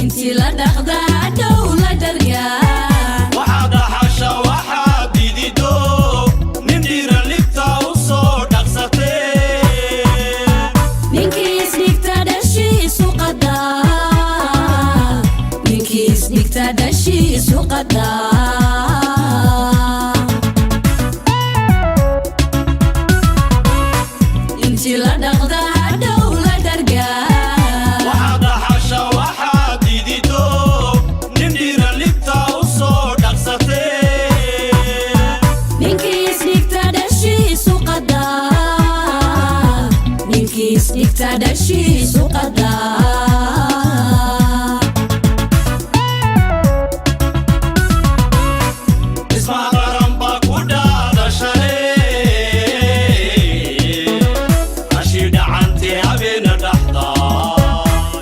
Intii la dhaqda hadhow la dhargaa. Waxaa dhaxasha waxaa didido nin dhiira libta u soo dhaqsatee. Ninkii isdhigta dhashiisu qadaa, ninkii isdhigta dhashiisu qadaa. Intii la dhaqda hadhow la dhargaa. Waxaa dhaxasha waxaa didido nin dhiira libta u soo dhaqsatee. Ninkii isdhigta dhashiisu qadaa, ninkii isdhigta dhashiisu qadaa. Dhismaha qaran baa ku dhaadashale ashi dhacante habeena dhaxda.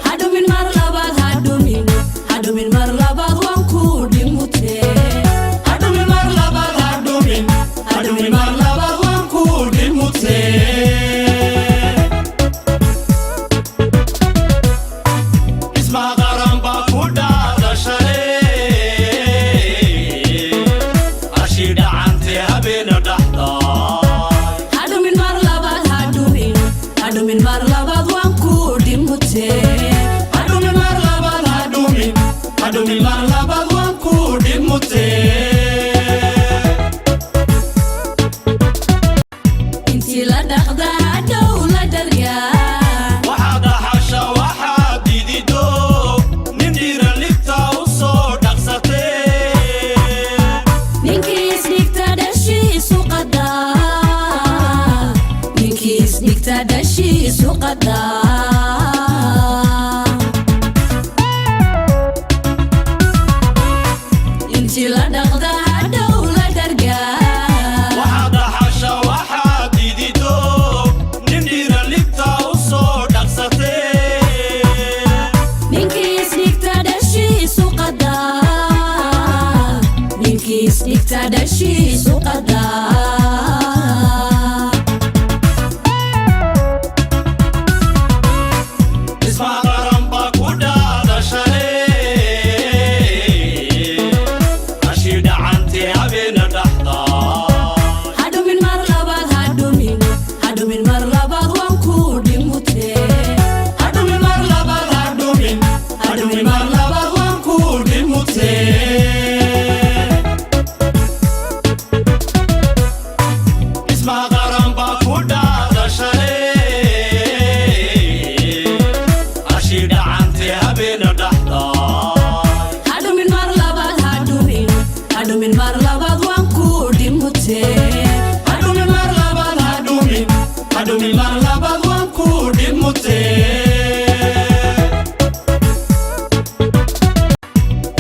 Hadhumin mar labaad, hadhumin, hadhumin mar labaad, waan ku dhimutee. Hadhumin mar labaad, hadhumin, hadhumin mar labaad, waan ku dhimutee. Dhismaha qaran baa ku dhaadashale ashi dhacante habeena dhaxda. Hadhumin mar labaad, hadhumin, hadhumin mar labaad, waan ku dhimutee. Hadhumin mar labaad, hadhumin, hadhumin mar labaad, waan ku dhimutee. Intii la dhaqda hadhow la dhargaa. Waxaa dhaxasha waxaa didido nin dhiira libta u soo dhaqsatee. Ninkii isdhigta dhashiisu qadaa, ninkii isdhigta dhashiisu qadaa. Intii la dhaqda hadhow la dhargaa. Waxaa dhaxasha waxaa didido nin dhiira libta u soo dhaqsatee. Ninkii isdhigta dhashiisu qadaa, ninkii isdhigta dhashiisu qadaa. Dhismaha qaran baa ku dhaadashale ashi dhacante habeena dhaxda. Hadhumin mar labaad, hadhumin, hadhumin mar labaad, waan ku dhimutee. Hadhumin mar labaad, hadhumin, hadhumin mar labaad, waan ku dhimutee. Dhismaha qaran baa ku dhaadashale ashi dhacante habeena dhaxda. Hadhumin mar labaad, hadhumin, hadhumin mar labaad, waan ku dhimutee. Hadhumin mar labaad, hadhumin, hadhumin mar labaad, waan ku dhimutee.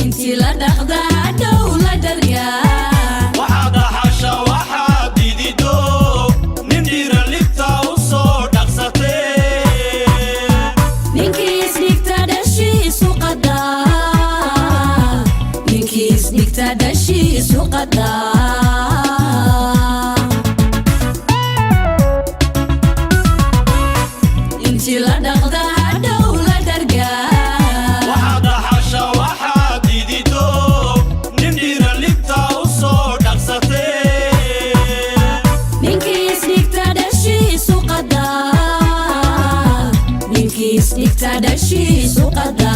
Intii la dhaqda hadhow la dhargaa. Waxaa dhaxasha waxaa didido nin dhiira libta u soo dhaqsatee. Ninkii isdhigta dhashiisu qadaa, ninkii isdhigta dhashiisu qadaa. Intii la dhaqda hadhow la dhargaa. Waxaa dhaxasha waxaa didido nin dhiira libta u soo dhaqsatee. Ninkii isdhigta dhashiisu qadaa, ninkii isdhigta dhashiisu qadaa.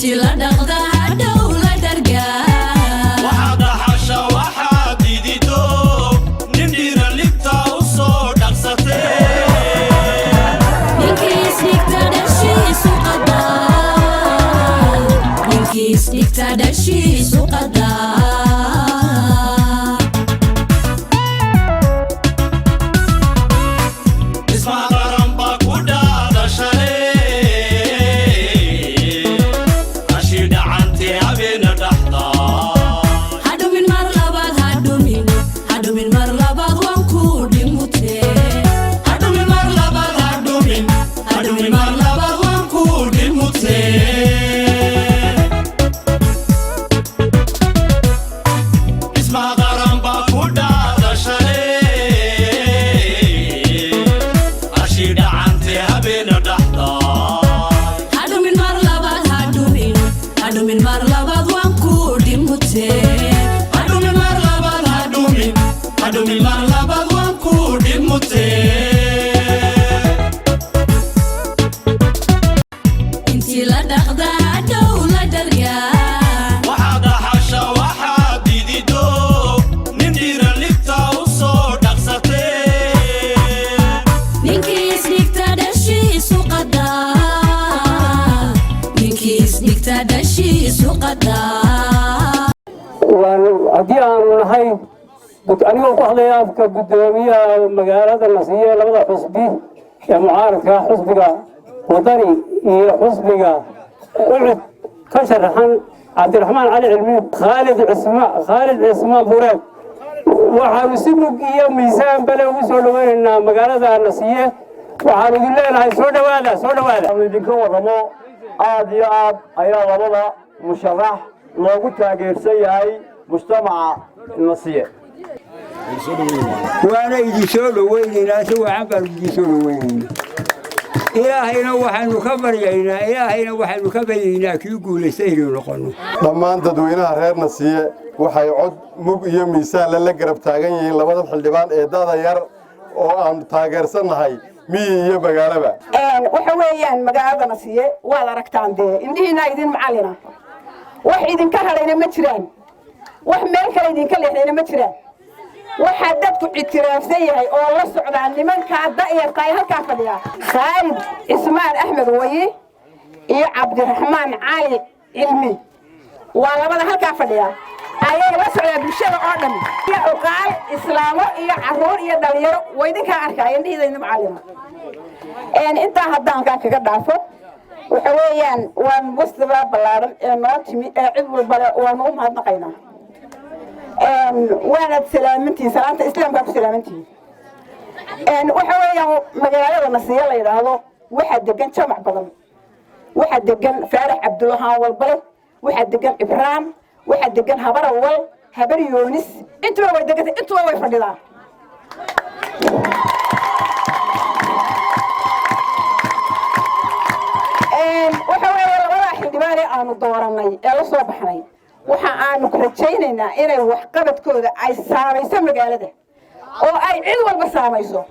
Intii la dhaqda hadhow la dhargaa. Waxaad dhaxasha waxaad didido, nin dhiira libta u soo dhaqsatee. Ninkii isdhigta dhashiisu qadaa, ninkii isdhigta dhashiisu qadaa. Dhismaha qaran baa ku dhaadashale, ashi dhacante habeena dhaxdaa. Hadhumin mar labaad, hadhumin, hadhumin mar labaad, waan ku dhimutee. Hadhumin mar labaad, hadhumin, hadhumin mar labaad, waan ku dhimutee. Dhismaha qaran baa ku dhaadashale, ashi dhacante habeena dhaxdaa. Hadhumin mar labaad, hadhumin, hadhumin mar labaad, waan ku dhimutee. Hadhumin mar labaad, hadhumin, hadhumin mar labaad, waan ku dhimutee. Intii la dhaqda hadhow la dhargaa. Waxaad dhaxasha waxaad didido, nin dhiira libta u soo dhaqsatee. Ninkii isdhigta dhashiisu qadaa, ninkii isdhigta dhashiisu qadaa. Waanu haddii aanu nahay, anigoo ku hadlaya afka guddoomiyaha magaalada Nasiye, labada xusbi ee mucaaradka, xusbiga Wadani iyo xusbiga UCID, ka sharaxan Cabdiraxmaan Cali Cilmi, Khaalid Cisma, Khaalid Cismaan Bureed, waxaanu si mug iyo miisaan bale ugu soo dhaweynaynaa magaalada Nasiye. Waxaanu idin leenahay soo dhowaada, soo dhowaada. Aanu idinka warramo, aad iyo aad ayaa labada musharax loogu taageersan yahay mujtamaca Nasiye. Waana idin soo dhowaynaynaa, si wacan baanu idin soo dhowaynaynaa. Ilaahayna waxaanu ka baryaynaa, Ilaahayna waxaanu ka baryaynaa kii guulaysta inuu noqonno. Dhammaan dadweynaha reer Nasiye waxay cod mug iyo miisaan la garab taagan yihiin labadan xildhibaan ee da'da yar oo aanu taageersannahay miyi iyo magaalaba. Waxa weeyaan magaalada Nasiye waad aragtaan dee, indhihiinaa idin macallina. Wax idinka hadhayna ma jiraan, wax meel kale idinka leexdayna ma jiraan. Waxaa dadku ictiraafsan yahay oo la socdaa nimankaa da'yarta ee halkaa fadhiya, Khaalid Cismaan Axmed Wayi iyo Cabdiraxmaan Cali Cilmi, waa labada halkaa fadhiya ayay la socdaa bulshada oo dhan, iyo cuqaal, islaamo iyo caruur iyo dhalinyaro. Waa idinkaa arkaya, indhihiida idin macallina. Intaa haddaan halkaan kaga dhaafo, waxa weeyaan waan wafdiga ballaaran ee noo timi ee cid walbale waanu u mahadnaqaynaa, waanaad salaamantihiin, salaanta Islaamkaa ku salaamantihiin. Waxa weeyaan magaalada Nasiya la yidhaahdo waxaa degan jamac badan. Waxaa degan Faarax Cabdulahaan walbale, waxaa degan Ibraam, waxaa degan Habarawal, Habar Yoonis, intuba way degantay, intuba way fadhidaa. Waxa weeye labadaa xildhibaan ee aanu dooranay ee la soo baxnay, waxa aanu rajaynaynaa inay waxqabadkooda ay saamayso magaalada oo ay cid walba saamayso,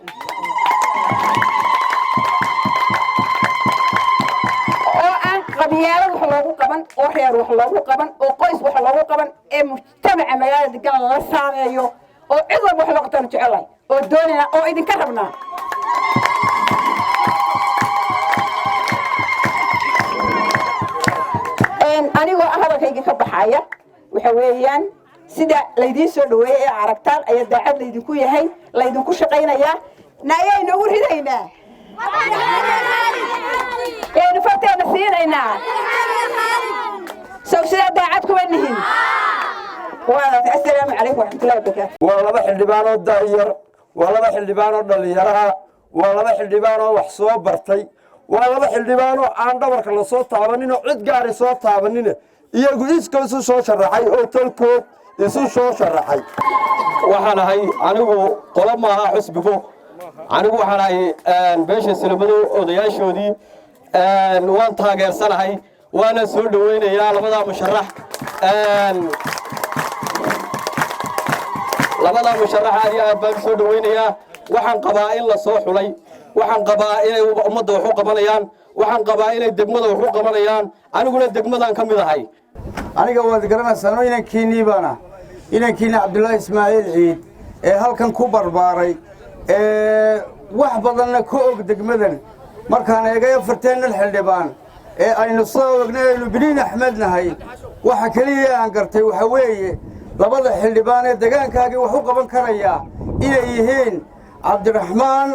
oo aan qabyaalad wax loogu qaban, oo reer wax loogu qaban, oo qoys wax loogu qaban, ee mujtamaca magaalada degan la saameeyo oo cid walba wax loo qabtaanu jecelahay oo doonaynaa oo idinka rabnaa. Anigoo ah hadalkayga ka baxaya, waxa weeyaan sida laydiin soo dhaweeyey ee aragtaan ayaa daacad laydinku yahay, laydinku shaqaynayaa, na ayaynu ugu ridaynaa, yaynu farteena siinaynaa. Sow sidaa daacad kuma nihin? Assalaamu calaykum waraxmatullahi wabarakaatu. Waa laba xildhibaanoo da'yar, waa laba xildhibaanoo dhallinyaraha, waa laba xildhibaanoo wax soo bartay, waa laba xildhibaanoo aan dhabarka lasoo taabaninoo cid gaari soo taabanine, iyagu iska isu soo sharaxay oo tolkood isu soo sharaxay. Waxaan ahay anigu qolo maaha xusbigu, anigu waxaan ahay beesha Salamadow odayaashoodii. Waan taageersanahay, waana soo dhoweynayaa labadaa musharax. Labadaa musharax aad iyo aad baan soo dhoweynayaa. Waxaan qabaa in la soo xulay, waxaan qabaa inay ummadda wax u qabanayaan. Waxaan qabaa inay degmada wax u qabanayaan. Aniguna degmadan ka mid ahay. Aniga waad garanaysaan, inankiinnii baana, inankiinni Cabdulaahi Ismaaciil Ciid ee halkan ku barbaaray, ee wax badanna ka og degmadan. Markaan eegay afarteennan xildhibaan ee aynu soo ognay, aynu Biliin Axmed nahay, waxa keliya aan gartay waxa weeye labada xildhibaan ee degaankaagii wax u qaban karayaa inay yihiin Cabdiraxmaan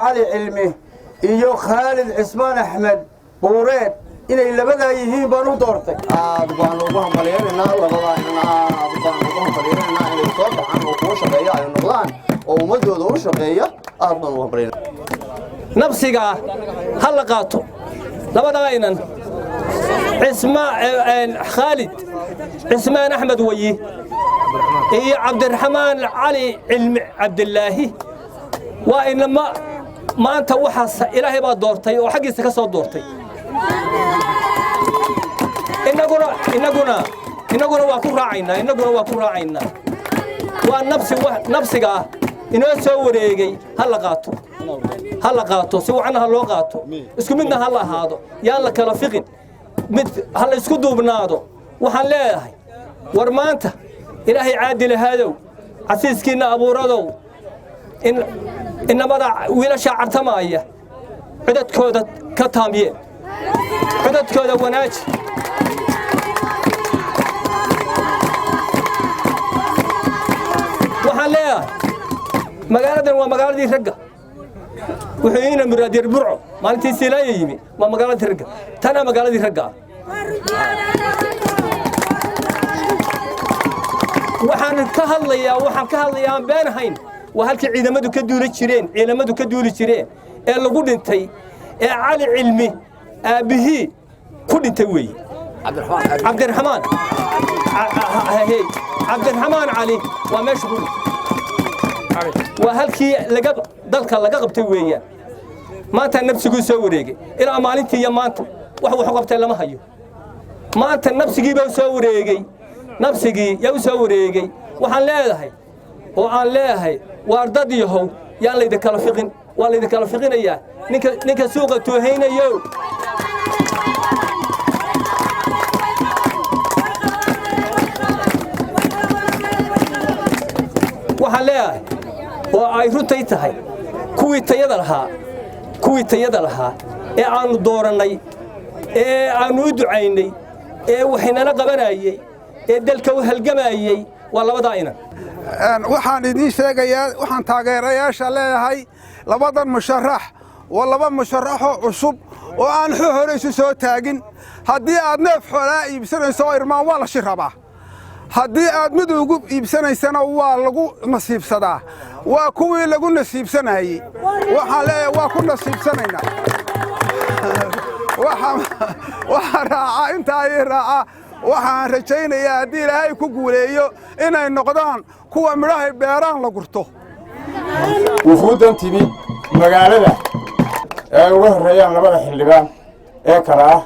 Cali Cilmi iyo Khaalid Cismaan Axmed Buureed. Inay labadaa yihiin baan u doortay. Aad baan ugu hambalyaynaynaa labadaa inan, aad baan ugu hambalyaynaynaa inay soo baxaan oo kuwa shaqeeya ay noqdaan oo ummadooda u shaqeeya. Aad baan ugu hambalyaynaa. Nabsigaa ha la qaato labadaa inan, Khaalid Cismaan Axmed Wayi iyo Cabdiraxmaan Cali Cilmi Cabdilaahi. Waa inama maanta waxaas Ilaahay baa doortay oo xaggiisa ka soo doortay. Innaguna waa ku raacaynaa, innaguna waa ku raacaynaa. Waa nabsi, nabsigaa inoo soo wareegay. Ha la qaato, ha la qaato, si wacanna ha loo qaato, isku midna ha la ahaado, yaan la kala fiqin, mid ha la isku duubnaado. Waxaan leeyahay, war maanta Ilaahay caadil ahaadow, casiiskiinna abuuradow, in inamada wiilashaa cartamaaya codadkooda ka taamiyeen, codadkooda wanaaji. Waxaan leeyahay, magaaladan waa magaaladii ragga. Wuxuu iina Muraadyar Burco maalintii Siilaanya yimi waa magaaladii ragga, tana magaaladii ragga ah. Waxaan ka hadlayaa aan been ahayn, waa halkii ciidamadu ka duuli jireen, ciidamadu ka duuli jireen ee lagu dhintay, ee Cali Cilmi aabbihii ku dhintay weeye. Cabdiraxmaan, Cabdiraxmaan Cali waa meesha ku dhintay, waa halkii laga dalka laga qabtay weeyaan. Maanta nabsiguu soo wareegay. Ilaa maalintii iyo maanta wax wuxuu qabtay lama hayo. Maanta nabsigii baa soo wareegay, nabsigii yaa u soo wareegay. Waxaan leedahay oo aan leeyahay, waar dad yahow, yaan laydin kala fiqin, waa laydin kala fiqinayaa. Ninka suuqa toohaynayo, waxaan leeyahay oo ay runtay tahay, kuwii tayada lahaa, kuwii tayada lahaa ee aannu doorannay, ee aannu u ducaynay, ee waxaynala qabanayey, ee dalka u halgamayey, waa labadaa inan. Waxaan idiin sheegayaa, waxaan taageerayaasha leeyahay, labadan musharax waa laba musharaxoo cusub oo aan hore isu soo taagin. Haddii aad neef xoolaa iibsanayso oo irmaan, waa la shirabaa. Haddii aad mid ugu iibsanaysana, waa lagu nasiibsadaa. Waa kuwii lagu nasiibsanayey. Waxaan leeyahay, waa ku nasiibsanaynaa. Waxaa raaca intaa ii raaca, waxaan rajaynayaa haddii Ilaahay ku guuleeyo inay noqdaan kuwa midhahay beeraan la gurto. Wufuuddan timi magaalada ee ay uga horreeyaan labada xildhibaan ee kale ah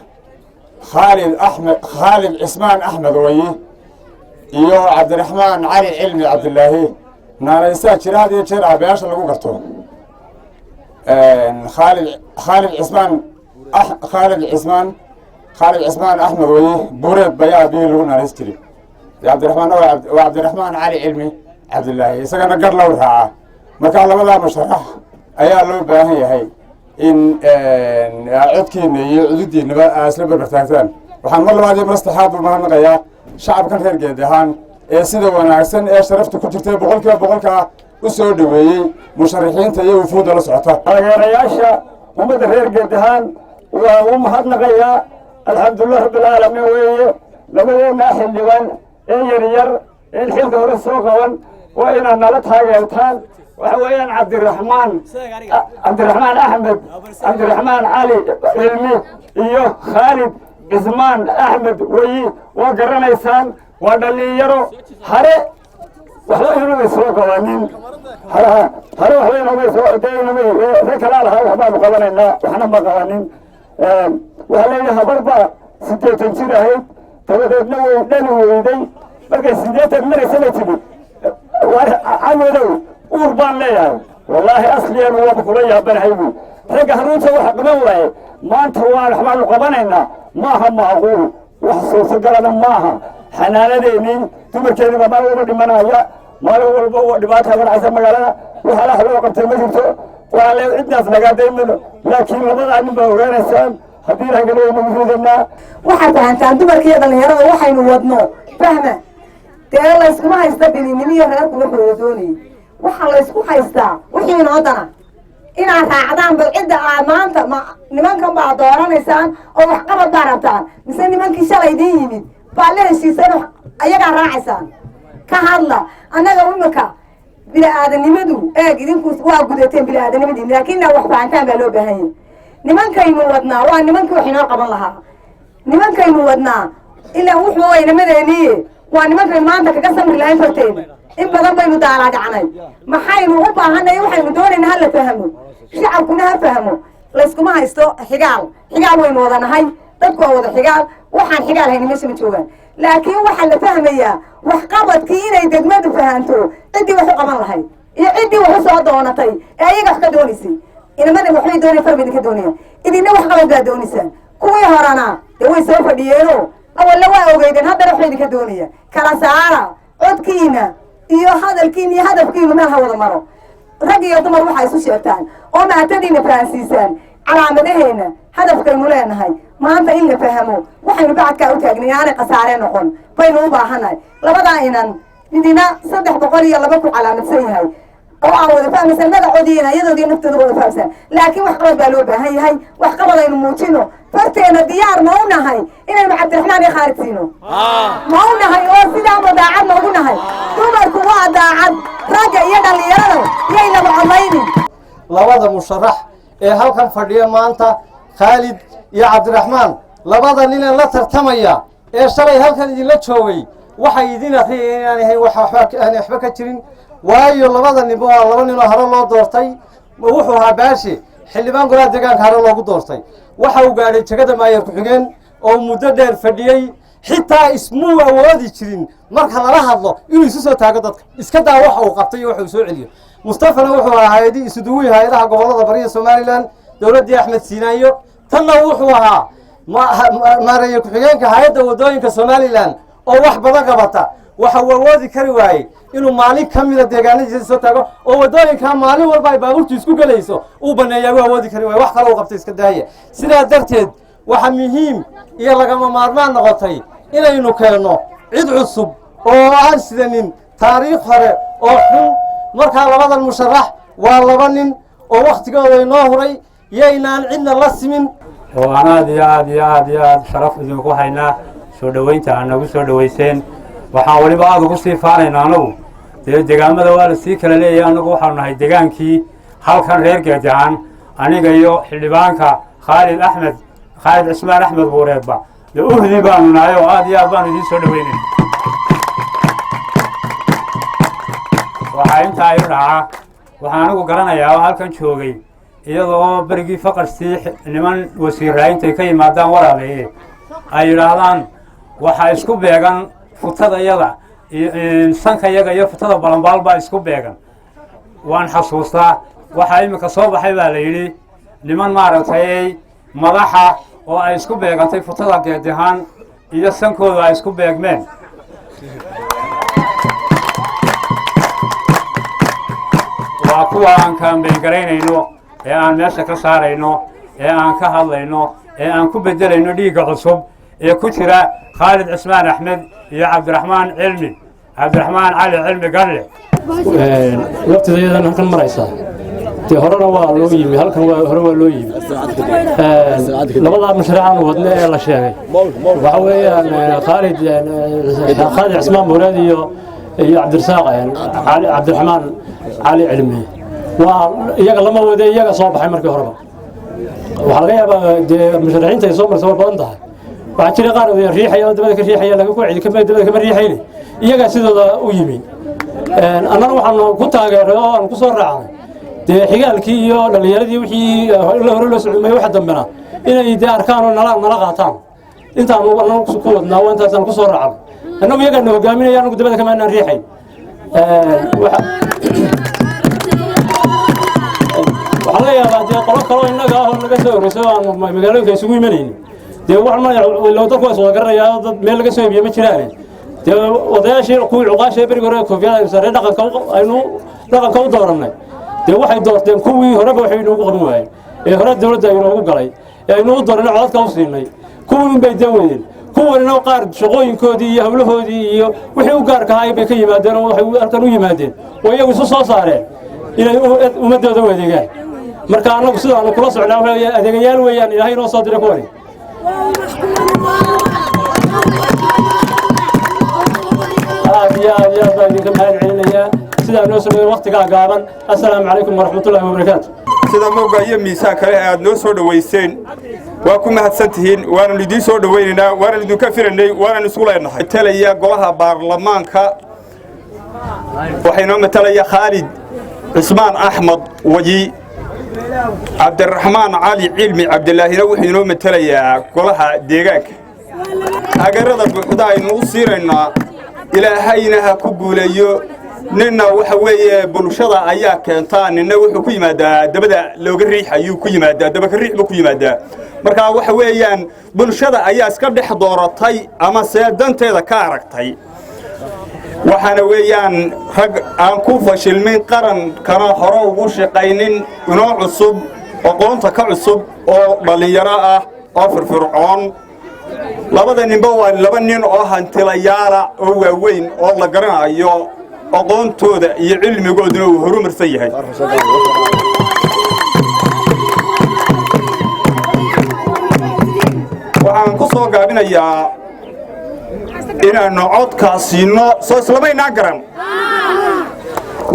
Khaalid Axmed, Khaalid Cismaan Axmed Wayi iyo Cabdiraxmaan Cali Cilmi Cabdilaahi. Naanaysaa jira had iyo jeer aabayaasha lagu garto. Khaalid Cismaan Axmed Wayi Buureed bayaa aabihii lagu naanays jiray. Cabdiraxmaanna waa Cabdiraxmaan Cali Cilmi Cabdilaahi, isagana gar low raaca. Marka labadaa musharax ayaa loo baahan yahay in codkiina iyo cududiinaba aa isla berbertaagtaan. Waxaan mar labaad iyo mar saddexaad u mahadnaqayaa shacabkan reer Geed Ahaan ee sida wanaagsan ee sharafta ku jirtay 100%-ka u soo dhoweeyey musharaxiinta iyo wufuudda la socota. Taageerayaasha ummadda reer Geed Ahaan waa u mahadnaqayaa. Alxamdulilah rabbilcaalamiin weeye. Labadeennaa xildhibaan ee yaryar een xilka hore soo qaban waa inaad nala taageertaan. Waxa weeyaan Cabdiraxmaan Axmed, Cabdiraxmaan Cali Cilmi iyo Khaalid Cismaan Axmed Weyi. Waa garanaysaan, waa dhallinyaro hare waxba inumay soo qabanin hare, waxba inumay soo inumay rag kalaa lahaa waxbaanu qabanaynaa, waxna ma qabanin. Waxaa leeyahay, habar baa 80 jir ahayd, dabadeedna way dhali weyday. Markay 80 maraysana timid, "Cawadow, uur baan leeyahay." "Wallaahi asliyan waaba kula yaabanahay," buu. Ragga haruunta waxa qaban waaye maanta waa waxbaanu qabanaynaa, maaha macquul, wax suurtagalana maaha. Xanaanadeennii dumarkeennii baa maalin walba dhimanaya, maalin walba oo dhibaata ka dhacaysa magaalada. Waxa lax loo qabtay ma jirto, waa le cidnaas nagaadaymano, laakiin labadaa nin baa ogaanaysaan haddii ilahay galo nagu ridanaa. Waxaad fahantaan dumarkiiyo dhallinyarada waxaynu wadno fahma. Dee layskuma haysta bininimiyo reerku wuxuu doonayay, waxaa laysku haystaa wixii inoo dana inaad raacdaan. Bal cidda aad maanta ma nimankan baa dooranaysaan oo waxqabad baa rabtaan, mise nimankii shalay idiin yimid baa la heshiiseen oo ayagaa raacaysaan? Ka hadla. Annaga imika bini-aadanimadu eeg, idinku waa gudateen bini-aadanimadii, laakiin inaad wax fahantaan baa loo baahan yahay. Nimankaynu wadnaa waa nimankii wax inoo qaban lahaa. Nimankaynu wadnaa ilaa wuxuu waynamadeenii waa nimankaynu maanta kaga samri lahayn farteena. In badan baynu daalaadhacnay. Maxaynu u baahanay? Waxaynu doonayna ha la fahmo, shacabkuna ha fahmo. Layskuma haysto xigaal, xigaal waynu wada nahay, dadku waa wada xigaal, waxaan xigaal hayni meesha ma joogaan. Laakiin waxaa la fahmayaa waxqabadkii inay degmadu fahanto ciddii wax u qaban lahayd iyo ciddii wax u soo doonatay ee ayaga wax ka doonaysay. Inamada waxbay doonaya, farba idinka doonayaan, idinna waxqabad baa doonaysaan. Kuwii horena dee way soo fadhiyeeno, awalna waa ogeydeen, haddana waxba idinka doonaya. Kala saara codkiina iyo hadalkiina iyo hadafkiinu meel ha wada maro. Rag iyo dumar waxaa isu sheegtaan oo maatadiina fahansiisaan calaamadaheena, hadafkaynu leenahay maanta in la fahmo. Waxaynu bacadkaa u taagnay aanay khasaare noqon baynu u baahannahay. Labadaa inan midina 302 ku calaamadsan yahay oo aan wada fahmaysan magacoodiina, iyadoodii naftooda wada fahamsan, laakiin wax qabad baa loo baahan yahay. Wax qabad aynu muujino. Farteena diyaar ma u nahay inaynu Cabdiraxmaan iyo Khaalid siino? Ma u nahay oo sidaanba daacad ma ugu nahay? Dumarku waa daacad, ragga iyo dhallinyarada yaynaba codlaynin. Labada musharax ee halkan fadhiya maanta, Khaalid iyo Cabdiraxmaan, labada ninee la tartamaya ee shalay halkan idinla joogay, waxay idin akhriyayeen inaan ahayn wax waxba aan waxba ka jirin. Waayo, labada ninba waa laba ninoo hore loo doortay. Wuxuu ahaa Baashe xildhibaan golaha deegaanka hore loogu doortay. Waxa uu gaadhay jegada maayor ku-xigeen oo muddo dheer fadhiyey. Xitaa ismuu awoodi jirin marka lala hadlo inuu isu soo taago dadka, iska daa waxa uu qabtay iyo waxa uu soo celiyo. Mustafana wuxuu ahaa hayadi isuduwihii hay-adaha gobollada bariya Somalilan dowladdii Axmed Siinaanyo. Tanna wuxuu ahaa maareeye ku-xigeenka hay-adda waddooyinka Somalilan oo wax badan qabata. Waxa uu awoodi kari waayey inuu maalin ka mida deegaanadiisa soo taago oo waddooyinkaa maalin walba ay baabuurtu isku gelayso uu baneeyaa, uu awoodi kari waaye, wax kale uu qabtay iska daaya. Sidaa darteed waxaa muhiim iyo lagama maarmaan noqotay inaynu keenno cid cusub oo aan sidanin taariikh hore oo xun. Markaa labadan musharax waa laba nin oo wakhtigooda inoo huray, yaynaan cidna la simin. Oo aan aad iyo aad iyo aad iyo aad sharaf idinku haynaa soo dhoweynta aad nagu soo dhoweyseen. Waxaan weliba aada ugu sii faanaynaa, anagu dee degaamada waa la sii kala leeyahay, annagu waxaanu nahay degaankii halkan reer Geejahan. Aniga iyo xildhibaanka Khaalid Axmed, Khaalid Cismaan Axmed Buureedba dee uhdi baanu nahay oo aad iyo aad baanu idiin soo dhoweynayna. Waxaa intaa iu dhacaa, waxaan anigu garanayaa oo halkan joogay iyadoo berigii faqarsii niman wasiirraa intay ka yimaadaan waraabeeye ay yidhaahdaan waxaa isku beegan futadayada iyo sankayaga iyo futada balambaal baa isku beegan. Waan xasuustaa. Waxaa iminka soo baxay baa la yidhi niman maaragtay madaxa oo ay isku beegantay futada Geedihaan iyo sankooda ay isku beegmeen. Waa kuwa aan kaambayn garaynayno ee aan meesha ka saarayno ee aan ka hadlayno ee aan ku beddelayno dhiigga cusub ee ku jira Khaalid Cismaan Axmed iyo Cabdiraxmaan Cilmi, Cabdiraxmaan Cali Cilmi Galle. Waqtida iyadan halkan maraysaa dee horena waa loo yimi, halkan waa hore waa loo yimi. Labadaa mashruucaan wadne ee la sheegay waxa weeyaan Khaalid Cismaan Buureed iyo Cabdirasaaq Cali, Cabdiraxmaan Cali Cilmi. Waa iyaga lama wade, iyaga soo baxay markii horeba. Waxaa laga yaabaa dee musharaxiinta ay soo martay waa badan tahay. Waxaa jira qaar riixaya oo dabada ka riixaya, laga ku celi kama dabada kama riixayne, iyagaa sidooda u yimi. Annana waxaanu ku taageeray oo aan ku soo raacnay dee xigaalkii iyo dhallinyaradii wixii la hore loo socmay, waxa dambena inay dee arkaan oo nala qaataan. Intaanu annagu ku wadnaa waa intaasaan ku soo raacnay. Annagu iyagaa na hogaaminaya, annagu dabada kama anaan riixayn. Waxaa Waxaa laga yaabaa dee qolo kaloo innaga ah oo naga soo horreyso aan magaalooyinka isugu imanaynin. Dee wax ma dadku waa iswada garanayaa, dad meel laga soo iibiye ma jiraane. Dee odayaashii kuwii cuqaasha berigi hore koofiyada sare dhaqanka aynu dhaqanka u doorannay, dee waxay doorteen kuwii horeba waxay inoogu qaban waayeen ee hore dowladda inoogu galay ee aynu u dooranay, codadka u siinay, kuwii unbay dee weyeen. Kuwanina qaar shaqooyinkoodii iyo hawlahoodii iyo wixii u gaarka ahaa bay ka yimaadeen oo waxay halkan u yimaadeen oo iyagu isu soo saareen inay ummadooda u adeegaan. Marka annagu sidaanu kula socnaa waxa weeye adeegayaal weeyaan Ilaahay inoo soo diray kuwani. Aad iyo aad iyo aad baan idinka mahad celinayaa sidaa noo soo waqtigaa gaaban. Assalaamu calaykum waraxmatullaahi wabarakaatu. Sida mowga iyo miisaan kale aad noo soo dhowayseen waa ku mahadsan tihiin, waananu idiin soo dhowaynaynaa, waananu idinka filanay, waananu isku leenahay. Matalaya golaha baarlamaanka waxaa inoo matalaya Khaalid Cismaan Axmed Waji. Cabdiraxmaan Cali Cilmi Cabdilaahina wuxuu inoo matalayaa golaha deegaanka. Taageerada buuxda aynu u siinaynaa, Ilaahayna ha ku guuleeyo. Ninna waxa weeye bulshada ayaa keentaa, ninna wuxuu ku yimaadaa dabada looga riix ayuu ku yimaadaa, dabaka riix buu ku yimaadaa. Marka waxa weeyaan bulshada ayaa iska dhex dooratay ama see danteeda ka aragtay. Waxaana weeyaan rag aan ku fashilmin, qarankana hore ugu shaqaynin, inoo cusub, aqoonta ka cusub oo dhallinyaro ah oo firfircoon. Labada ninba waa laba nin oo hantilayaala oo waaweyn oo la garanayo, aqoontooda iyo cilmigooduna uu horumarsan yahay. Waxaan ku soo gaabinayaa inaannu codkaa siino. Soo islamaynaa garan?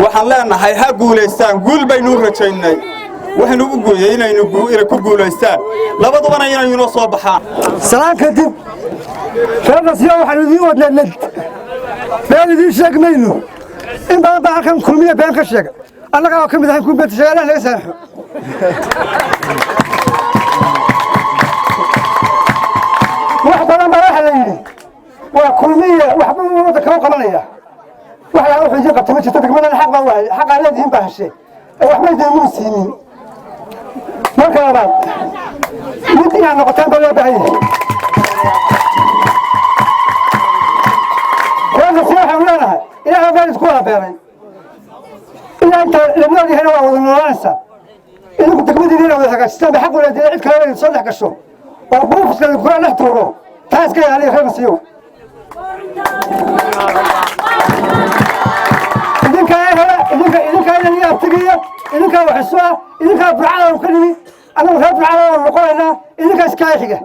Waxaan leenahay ha guulaystaan, guul baynu u rajaynay, waxaynu u gooyey inaynu inay ku guulaystaan labadubana, inay inoo soo baxaan. Salaan kadib, reer Nasiya, waxaanu idiin wadnaa ned been idiin sheeg mayno. In badan baa halkan Kulmiya been ka sheega, annaga oo ka mid ahayn kuwa beenta sheega, Allah naga saamaxo. Wax badan baa waxa la yidhi waa Kulmiya waxba waddanka u qabanaya. Wax laa wuxuu idiin qabta ma jirto. Degmadan xaq baa wahay, xaqaa leedihiin baa heshee, waxba idiinmuu siinin. Marka labaad, mid inaad noqotaan baa loo baahan yahay. Reer Nasiya waxaanu leenahay Ilaah baan isku wada beeray, ilaa inta la nool yahayna waa wada noolaanaysaa. Idinku degmadiina inaad wada hagaajistaan ba xaq u leedihiin. Cid kalena idin soo dhex gasho oo buufiska idinkula dhex tuuro, taa iska ilaaliya. Reer Nasiyow, idinkaa ehela, idinkaa idan iyo abtigiya, idinkaa wax isu ah, idinkaa Burcada ka nimi. Annagu reer Burcada waanu noqonaynaa, idinkaa iskaa xiga.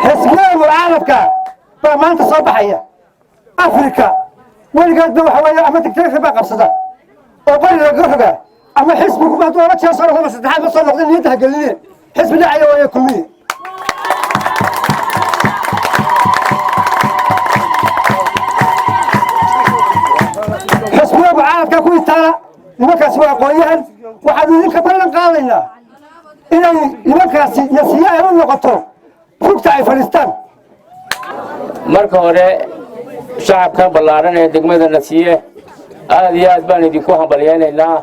Xisbiyada mucaaradka baa maanta soo baxaya. Afrika weligeedba waxa weeye ama dictator baa qabsada oo qori laga rogaa, ama xisbigu hadduu laba jeer soo noqdo ama saddexaad ma soo noqda, niyadda ha gelineen. Xisbi dhacaya waaye Kulmiye. Xisbiyada mucaaradka ku itaala nimankaasi waa aqoon-yahan. Waxaanu idinka ballan qaadaynaa inay nimankaasi Nasiye ay u noqoto rugta ay fadhiistaan. Marka hore, shacabkan ballaaran ee degmada Nasiye, aad iyo aad baan idinku hambalyaynaynaa,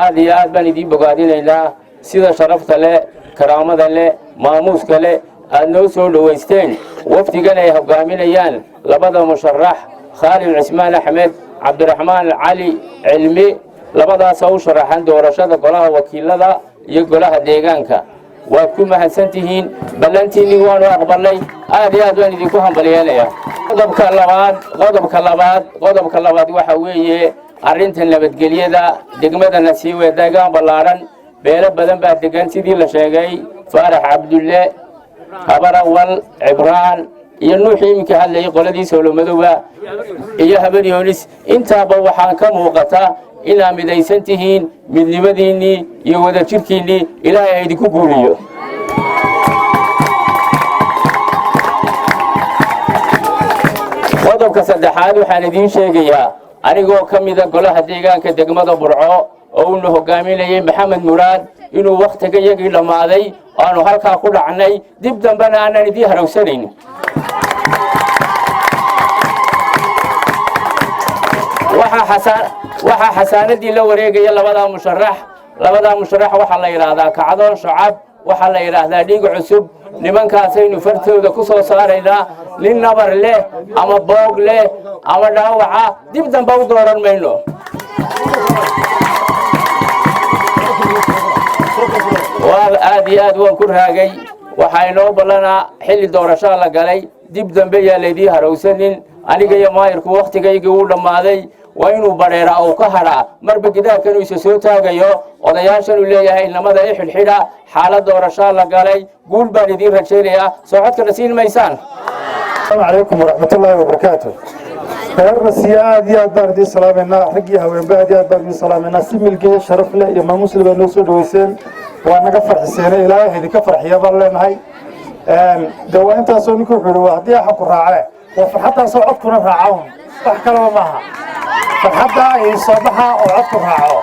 aad iyo aad baan idiin bogaadinaynaa sida sharafta leh, karaamada leh, maamuuska leh aad noo soo dhowaysteen wafdigan ay hoggaaminayaan labada musharax, Khaalid Cismaan Axmed, Cabdiraxmaan Cali Cilmi, labadaasoo u sharaxan doorashada golaha wakiilada iyo golaha deegaanka. Waad ku mahadsan tihiin, ballantiinnii waanu aqbalnay. Aad iyo aad baan idinku hambalyeenayaa. Qodobka labaad waxa weeye arrinta nabadgelyada degmada Nasiiwe. Deegaan ballaaran, beelo badan baa degan, sidii la sheegay, Faarax Cabdulle, Habarawal, Cibraan iyo Nuuxii iminka hadlayay, qoladii Sowlomadowba iyo Habaryoonis. Intaaba waxaan ka muuqata inaad midaysan tihiin, midnimadiinnii iyo wadajirkiinnii Ilaahay ha idinku guuliyo. Qodobka saddexaad waxaan idiin sheegayaa, anigoo ka mida golaha deegaanka degmada Burco oo uuna hogaaminayay Maxamed Muraad, inuu wakhtiga yagii dhammaaday, aanu halkaa ku dhacnay, dib dambena aanan idiin harowsanayn. Waxaa xasaanadii la wareegaya labadaa musharax. Labadaa musharax waxaa la yidhaahdaa Kacdoon Shacab, waxaa la yidhaahdaa Dhiig Cusub. Nimankaasaynu fartooda ku soo saaraynaa. Nin nabar leh ama boog leh ama dhaawaca dib dambe u dooran mayno. Waa aad iyo aad waan ku raagay. Waxaa inoo ballanaa xilli doorashaa la galay, dib dambe yaa laydii harowsanin. Aniga iyo maayirku wakhtigaygii wuu dhammaaday. Waa inuu badheeraa oo ka hadhaa marba gidaarkan uu isa soo taagayo, odayaashan uu leeyahay inamada i xidhxidha. Xaalad doorashaa la galay, guul baan idiin rajaynayaa. Soo codkana siin maysaan? Asalaamu calaykum waraxmatullaahi wabarakaatu. Reer Nasiya, aad iyo aad baan idiin salaamaynaa. Rag iyo haweenba aad iyo aad baan idiin salaamaynaa. Si milgiya, sharaf leh iyo maamuus leh baa noo soo dhaweyseen, waa naga farxiseene. Ilaahay idinka farxiya baan leenahay. De waa intaasoo ninku wuxuu yihi waa haddii axan ku raace, waa farxaddaasoo codkuna raaca un, wax kalaba maaha, farxadda iyo soo baxa oo codku raaco.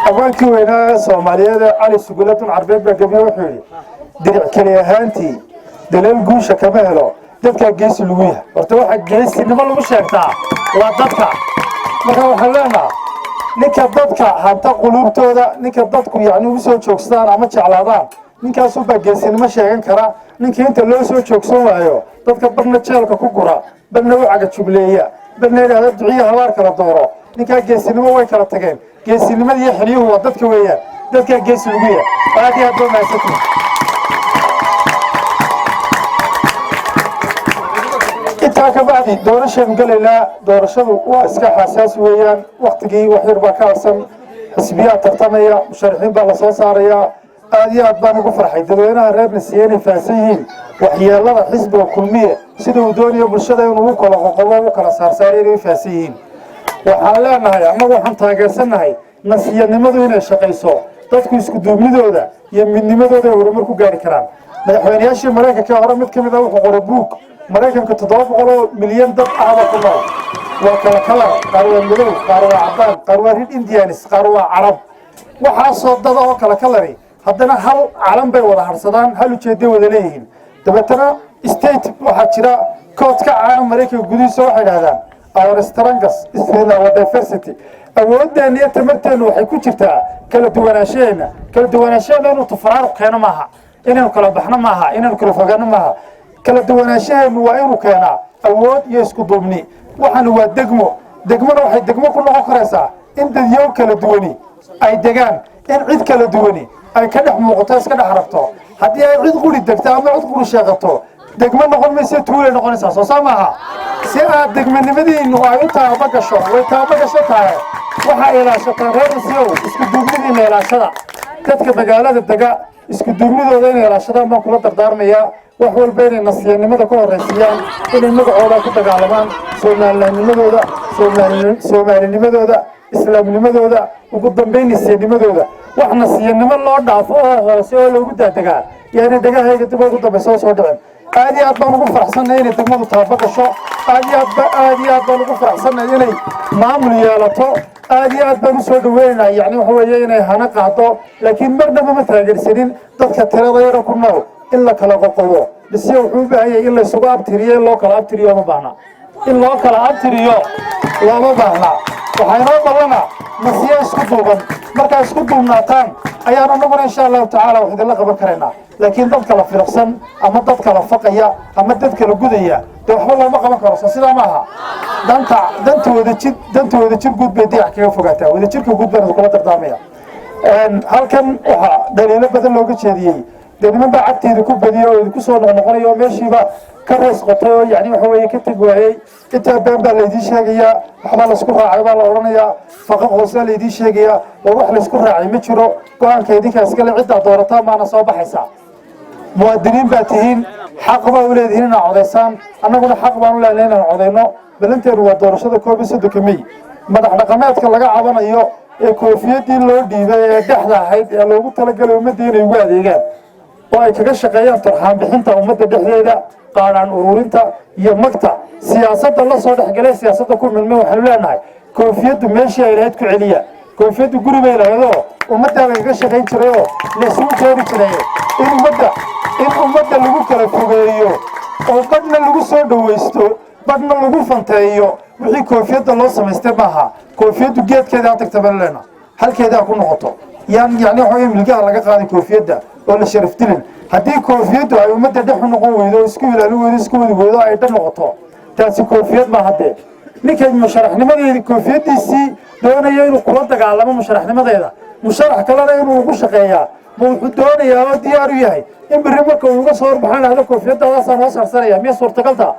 Abwaankii weynaa Soomaaliyeed ee Cali Sugule Dun Carbeed baa gebiye, wuxuu yidhi: "Diric keli ahaantii daleel guusha kama helo, dadkaa geesi lagu yahay." Horta waxa geesinimo lagu sheegtaa waa dadka. Marka waxaan leenaha, ninka dadka hanta quluubtooda, ninka dadku yacni ugu soo joogsadaan ama jeclaadaan, ninkaasuunbaa geesinimo sheegan kara. Ninkii inta loo soo joogsan waayo, dadka barna jeelka ku gura, barna u cagajugleeya, barna idhaahda duciya habaar kala dooro, ninkaa geesinimo way kala tageen. Geesinimada iyo xiliyuhu waa dadka weeyaan, dadkaa geesi lagu yahay. Aad iyo aad baa mahadsantihin. Intaa ka bacdi doorashaynu gelaynaa. Doorashadu waa iska xasaasi weeyaan. Waktigii wax yar baa ka harsan, xisbiyaa tartamaya, musharaxiin baa lasoo saarayaa. Aad iyo aad baan ugu farxay dadweynaha reer Nasiye inay fahamsan yihiin waxyeelada xisbiga Kulmiye, sida uu doonayo bulshada inuu u kala qoqobo, u kala saarsaaray, inay u fahamsan yihiin. Waxaan leenahay annagu waxaan taageersannahay nasiyanimadu inay shaqayso. Dadku isku duubnidooda iyo midnimadooda ay horumar ku gaari karaan. Madaxweynayaashii Maraykanka hore mid ka mid ah wuxuu qoray buug. Maraykanka 700 milyan dad ahba ku nool, waa kala kalar: qaar waa madow, qaar waa cadaan, qaar waa Red Indians, qaar waa Carab. Waxaasoo dada oo kala kalari haddana hal calan bay wada harsadaan, hal ujeeday wada leeyihiin. Dabeetana state waxaa jira kood ka caana Maraykanka gudihiisa, waxay idhahdaan "Our strength is in our diversity." Awoodeenna iyo tamarteennu waxay ku jirtaa kala duwanaanshaheena. Kala duwanaanshaheena inuu tafaraaruq keeno maaha, inaynu kala baxno maaha, inaynu kala fogaano maaha. Kala duwanaanshaheenu waa inuu keenaa awood iyo isku duubni. Waxaanu waa degmo. Degmona waxay degmo ku noqon karaysaa in dadyow kala duwani ay degaan, in cid kala duwani ay ka dhex muuqato, iska dhex rabto. Haddii ay cid quri degto ama cid quri sheegato, degmo noqon mayse, tuulay noqonaysaa. Soo saa maaha? Si aad degmanimadiinnu ay u taaba gasho, way taaba gasho tahay, waxaa ilaashataan, reer Nasiyow, isku duubnidiinna ilaashada. Dadka magaalada dega isku duubnidooda inay ilaashadaan baan kula dardaarmayaa. Wax walba inay nasiyanimada ka horraysiiyaan, inay magacooda ku dagaalamaan, Soomaalilanimadooda, Soomaalinimadooda, islaamnimadooda, ugu dambayn nasiyanimadooda. Wax nasiyanimo loo dhaafo oo hoose oo loogu daadegaa yaani dhegahayga dib ugu dambaysa soo dhicin. Aad iyo aad baan ugu faraxsannahay inay degmadu taaba gasho. Aad iyo aad aad iyo aad baan ugu faraxsannahay inay maamul yeelato. Aad iyo aad baan usoo dhaweynaynaa, yacni waxa weeye, inay hana qaado. Laakiin marnaba ma taageersanin dadka tirada yara ku nool in la kala qoqobo. Dhisiyo wuxuu u baahan yahay in laysugu abtiriyo. In loo kala abtiriyo ma baahna, in loo kala abtiriyo looma baahna. Waxaa inoo ballana Nasiyo isku duuban. Markaa isku duubnaataan ayaan anaguna insha Allahu tacaala wax idinla qaban karaynaa. Laakiin dad kala filiqsan ama dad kala faqaya ama dad kala gudaya, dee waxba looma qaban karo. Soo sidaa maaha? Danta danta wadajir, danta wadajir guud bay dayax kaga fogaataa. Wadajirka guud baan idinkula dardaarmaya. Halkan waxaa dhaliilo badan looga jeediyey. Dee niman baa cagteeda ku badiyey oo idinku soo noqnoqonaya oo meeshiiba ka rays qotay oo yacni waxa weeye ka teg waayey. Intaa been baa laydiin sheegayaa, waxbaa laysku raacay baa la odhanayaa, faqaq hoosaa laydiin sheegayaa. War wax laysku raacay ma jiro. Go-aanka idinkaa iskale, ciddaa doorataan baana soo baxaysaa. Muwaadiniin baa tihiin, xaq baa u leedihiin inaad codaysaan. Annaguna xaq baan u leenahay inaan codayno. Ballanteenu waa doorashada 31-ka Mey. Madax dhaqameedka laga cabanayo ee koofiyadii loo dhiibay ee dhexda ahayd ee loogu talagalay ummadda inay ugu adeegaan oo ay kaga shaqeeyaan turxaan bixinta ummadda dhexdeeda, qaadhaan ururinta iyo magta, siyaasadda la soo dhexgalay, siyaasadda ku milmay, waxaanu leenahay koofiyaddu meeshii ay lahayd ku celiya. Koofiyaddu guri bay lahaydoo ummaddaa lagaga shaqayn jiray oo laysugu keeni jiray. In ummadda lagu kala fogeeyo oo badhna lagu soo dhowaysto Badhna lagu fanteeyo wixii koofiyadda loo samaystay maaha. Koofiyaddu geedkeeda ha tagta baan leena, halkeeda ha ku noqoto. Yaan yani waxa weye milgaha laga qaaday koofiyadda oo la sharaf dilin. Haddii koofiyaddu ay ummadda dhex u noqon weydo oo isku ilaalin weydo, isku wadi weydo, ay dhan noqoto, taasi koofiyad ma haddee. Ninkay musharaxnimadeedi koofiyaddiisii doonaya inuu kula dagaalamo musharaxnimadeeda, musharax kalena inuu ugu shaqeeyaa, ma wuxuu doonayaa oo diyaar u yahay in berri marka uu uga soo horbaxan lahdo koofiyaddaadaasaan hoos harsanaya? Miya suurtagalta?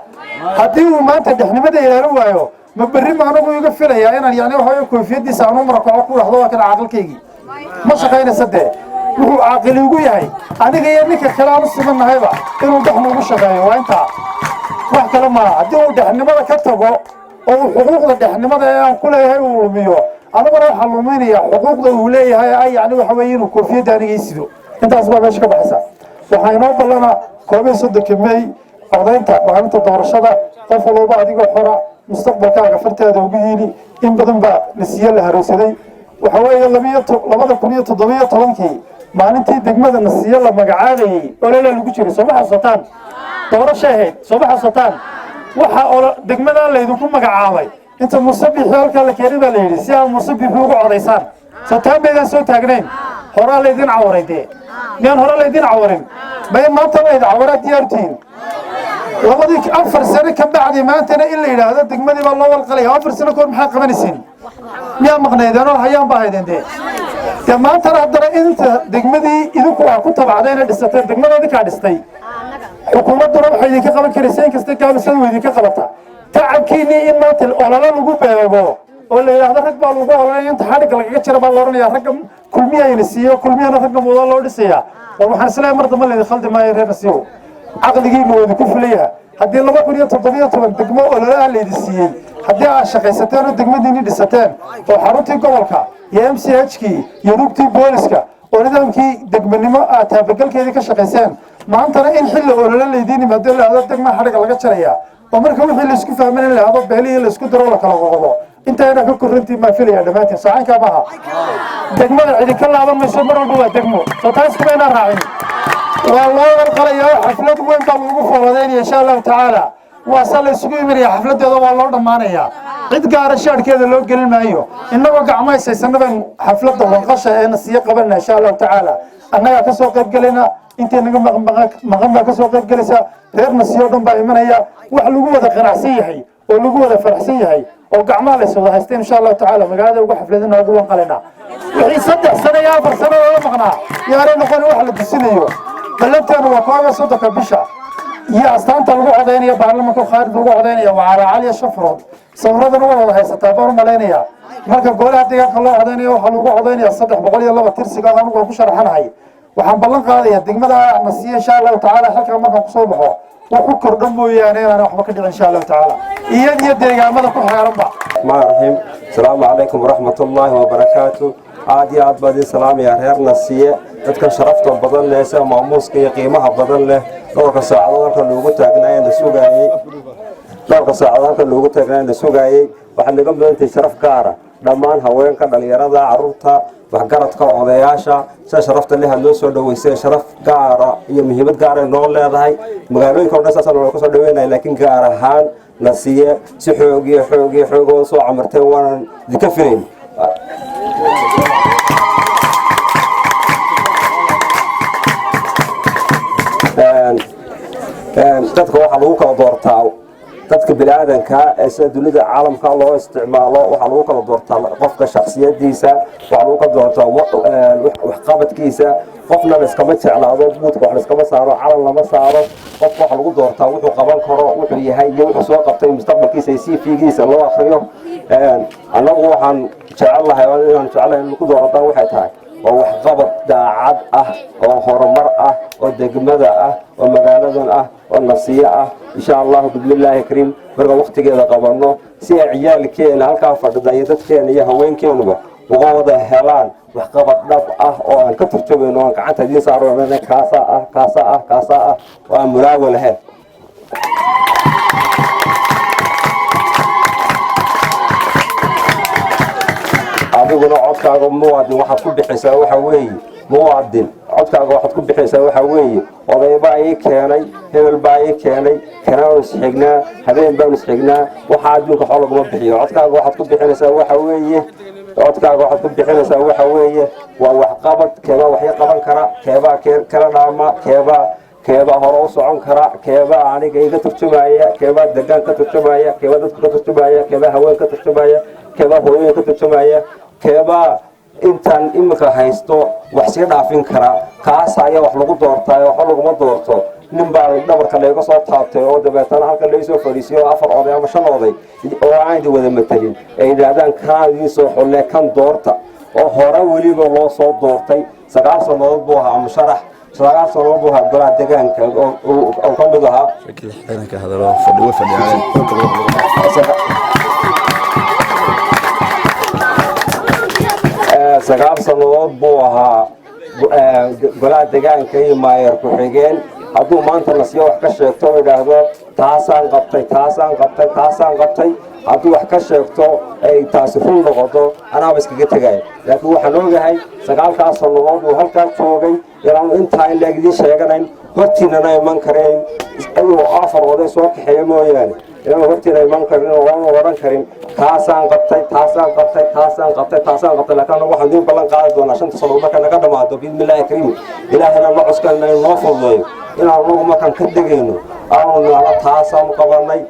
Haddii uu maanta dhexnimada ilaalin waayo, ma berri ma anagu iga filayaa inaan yani waxa weye koofiyaddiisa aan u marakaco ku dhahdo waa kan caaqilkaygii? Ma shaqaynaysa dee. Wuxuu caaqili ugu yahay aniga iyo ninka kale aan u simannahayba inuu dhex noogu shaqeeyo, waa intaa, wax kale maaha. Haddii uu dhexnimada ka tago oo uu xuquuqda dhexnimada ee aan ku leeyahay uu lumiyo, aniguna waxaa luminayaa xuquuqda uu leeyahay ay yani waxa weeye inuu koofiyadda aniga ii sido. Intaas baa meesha ka baxaysa. Waxaa inoo ballana 31-ka May, codaynta maalinta doorashada. Qof walba adigoo xora mustaqbalkaaga fartaada ugu hiili. In badan baa Nasiye la harowsaday. Waxa weeye 2017-kii maalintii degmada Nasiye la magacaabayey ololaa lagu jiray, sooma xasuusataan? Doorasho ahayd, sooma xasuusataan? Waxa olo degmadaa laydinku magacaabay inta Musabixi halkaa la keenay baa la yidhi si aan Musabixi ugu codaysaan. Soo taan baydaan soo taagnayn? Horaa laydin cawaray dee. Miyaan hore laydin cawarin? May maanta laydin cawaraa diyaartihiin? Labadii 4 sano ka bacdi maantana in la yidhaahdo degmadii baa loo walqalaya. 4 sano kahor maxaa qabanaysiin? Miyaa maqnaydeen oo hayaan baa haydeen dee? Dee maantana haddana inta degmadii idinku waa ku tabacdayna dhisateen, degmada idinkaa dhistay, xukuumadduna waxay idinka qaban karaysa inkasta gaabisada way idinka qabata tacabkiinnii. In maanta ololo lagu beego oo la yidhaahdo rag baa lagu ololaya, inta xadhigga lagaga jira baa la odhanayaa ragga Kulmiyayna siiyo, Kulmiyana ragga mudan loo dhisayaa. War waxaan isleeyahay mar dambe laydin khaldi maayo. Reer Nasiibo, caqligiinu waa idinku filaya. Haddii 2017 degmo ololaha laydin siiyey, haddii aad shaqaysateen oo degmadiinni dhisateen oo xaruntii gobolka iyo MCH-kii iyo rugtii booliska oo nidaamkii degmanimo aad taabagalkeedii ka shaqayseen, maantana in xilli ololo laydiin yimaado la hahdo degma xadhigga laga jarayaa, oo marka wixii laysku fahman in la hahdo beelihii laysku daro la kala qoqobo, intaayna ka korrantiin baan filaya dhammaantiin. Socaynkaa maaha, degmada cidinka laaban mayso, mar walba waa degmo. Soo taas kumaynaa raacin? Waa loo walqalayaa, xaflad weyn baa lagu fooladeynaya insha Allahu tacaala. Waa se la isugu imanaya xafladeeda, waa loo dhammaanayaa. Cid gaara shaadhkeeda loo gelin maayo. Innagoo gacmahaysaysanna baan xafladda wanqasha ee Nasiye qabanna insha Allahu tacaala. Annagaa ka soo qayb gelayna, intay naga maqan baa ka soo qayb gelaysa, reer Nasiyo dhan baa imanaya. Wax lagu wada qanacsan yahay oo lagu wada faraxsan yahay oo gacmaha la iswada haysta insha Allahu tacaala magaalada ugu xafladina ugu wanqalayna. Wixii 3 sano iyo 4 sano loola maqnaa yaanay noqon wax la tusinayo. Ballanteenu waa 31-ka bisha iyo astaanta lagu codaynaya baarlamanka Khaalid lagu codaynaya waa calaacaliya shafarood. Sawiradana waa wada haysataa baan u malaynayaa. Marka golaha deegaanka loo codaynaya waxaa lagu codaynaya 302 tirsiga anigu waan ku sharaxanahay. Waxaan ballan qaadayaa degmada Nasiya insha Allahu tacaala halkaa markaan kusoo baxo wax ku kordho mooyaane inaan waxba ka dhicin insha Allahu tacaala, iyad iyo deegaamada ku xeeranba. الرحمن الرحيم. السلام عليكم ورحمة الله وبركاته. Aad iyo aad baan idin salaamaya reer Nasiye, dadka sharafta badan leh, sida maamuuska iyo qiimaha badan leh. Dhowrka saacadood halka loogu taagnaa la sugaayey, dhowrka saacadood halka loogu taagnaa la sugaayey, waxaa naga mudantahay sharaf gaara dhammaan haweenka, dhalinyarada, caruurta, waxgaradka, odayaasha. Sida sharafta leh aad noo soo dhaweysay, sharaf gaara iyo muhiimad gaara noo leedahay. Magaalooyinka o dhan saasaan noola kasoo dhaweynaya, laakiin gaar ahaan Nasiye si xoog iyo xoog iyo xoogoo soo camirteen waanan idinka filayn. Dadka waxaa lagu kala doortaa, dadka biniaadanka ee sida dunida caalamka loo isticmaalo, waxaa lagu kala doortaa qofka shaksiyadiisa, waxaa lagu kala doortaa waxqabadkiisa. Qofna layskama jeclaado, buudka wax layskama saaro, calan lama saaro. Qofka waxaa lagu doortaa wuxuu qaban karo, wuxuu yahay iyo wuxuu soo qabtay, mustaqbalkiisa iyo CV-giisa loo akriyo. Annagu waxaan jecel lahay, inaan jecelahay in lagu doorataan waxay tahay waa waxqabad daacad ah oo horumar ah oo degmada ah oo magaaladan ah oo Nasiye ah insha Allahu bismillaahi kariim. Marka waqtigeeda qabanno si ay ciyaalkeena halkaa fadhida iyo dadkeena iyo haweenkeenuba uga wada helaan waxqabad dhab ah oo aan ka turjumayno, aan gacanta idiin saaro, kaasaa ah, kaasaa ah, kaasaa ah, oo aan mulaawa lahayn. Adiguna codkaaga muwaadin waxaad ku bixisaa waxa weeye muwaadin Codkaaga waxaad ku bixinaysaa waxaa weeye oday baa ii keenay, hebel baa ii keenay, kanaanu isxignaa, habeen baanu isxignaa. Waxaa adduunka xool laguma bixiyo. Codkaaga waxaad ku bixinaysaa waxa weeye, codkaaga waxaad ku bixinaysaa waxa weeye waa waxqabad. Keebaa waxii qaban kara? Keebaa kala dhaama? Keebaa hore u socon kara? Keebaa aniga iga turjumaya? Keebaa degaan ka turjumaya? Keebaa dadka ka turjumaya? Keebaa haween ka turjumaya? Keebaa hooyooyin ka turjumaya? Keebaa intaan iminka haysto wax sii dhaafin kara? Kaas ayaa wax lagu doortaa, waxba laguma doorto nin baa dhabarka layga soo taabtay oo dabeetana halkan laga soo fadhiisiyo oo afar oday ama shan oday oo aan idin wada matelin ay yidhaahdaan kaan idiin soo xulle, kan doorta, oo hore weliba loo soo doortay. 9 sannadood buu ahaa musharax, 9 sannadood buu ahaa golaha deegaanka oo ka mid ahaa. 9 sannadood buu ahaa golaha deegaanka iyo maayor ku-xigeen. Hadduu maanta Nasiyo wax ka sheegto oo idhaahdo taasaan qabtay, taasaan qabtay, taasaan qabtay, hadduu wax ka sheegto ay taasi run noqoto, anaaba iskaga tegaya. Laakiin waxaan ogahay 9-kaas sannadood uu halkaa joogay inaanu intaa in leeg idiin sheeganayn, hortiinana iman karayn inuu afar oday soo kaxeeyo mooyaane, inaanu hortiina iman karin oo aanu odhan karin taasaan qabtay, taasaan qabtay, taasaan qabtay, taasaan qabtay. Laakiin anagu waxaan idiin ballan qaadi doonaa 5-ta sannadood marka naga dhammaado, biidnillaahi kariim, Ilaahayna la cuskanna inuu noo fududeeyo, inaan anagu markaan ka degayno aanu nano taasaan qabanay.